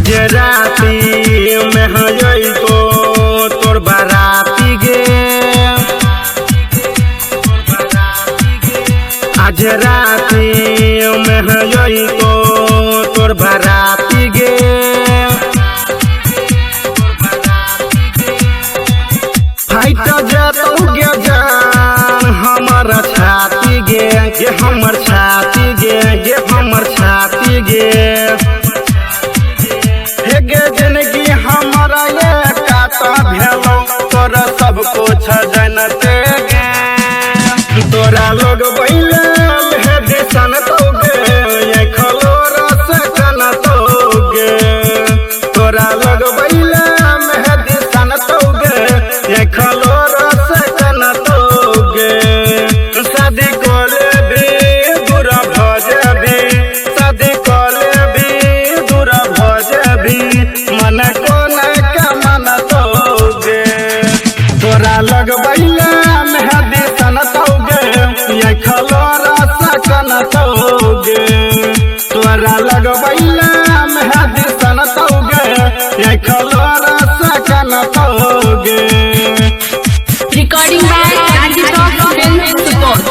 आज राती में हो जइतो तोर बाराती गे। आज राती में हो जइतो तोर बाराती गे। फाइट जतौ गे जान हमर छाती गे, गे हमर छाती गे, गे हमर छाती गे। हे गे जिंदगी हमारा ये काटा भेलौ तोरा सब कुछ जनते गे। तोरा लोग बैले मेहदी सनतौ गे, ये खलो रस कनतौ गे। तोरा लोग बैले मेहदी सनतौ गे, ये खलो रस कनतौ गे। शादी कोले भी दूर भ जेबी, शादी कोले भी दूर भ जेबी, मन कोना के मनतौ गे। तोरा लगबैले मेहदी सनतौ गे, ये खलो रस कनतौ गे। तोरा लगबैले मेहदी सनतौ गे, ये खलो रस कनतौ गे। Recording by Rajiv Film Support.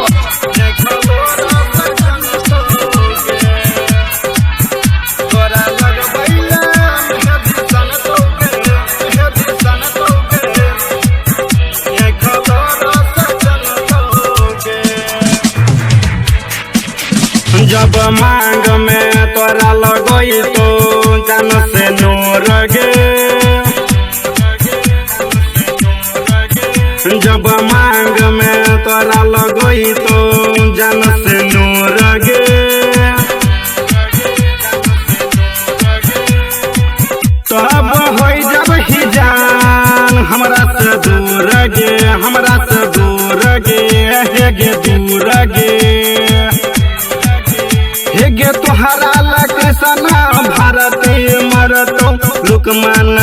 जब मांग में तोरा लगई तो जान से नूर गे। जब मांग में तोरा लगई तो जान से नूर गे। तब होई जब ही जान हमरा से दूर गे, हमरा से दूर गे, हे गे दूर गे। हे गे तोहरा लग सना भारती मरतो लुकमान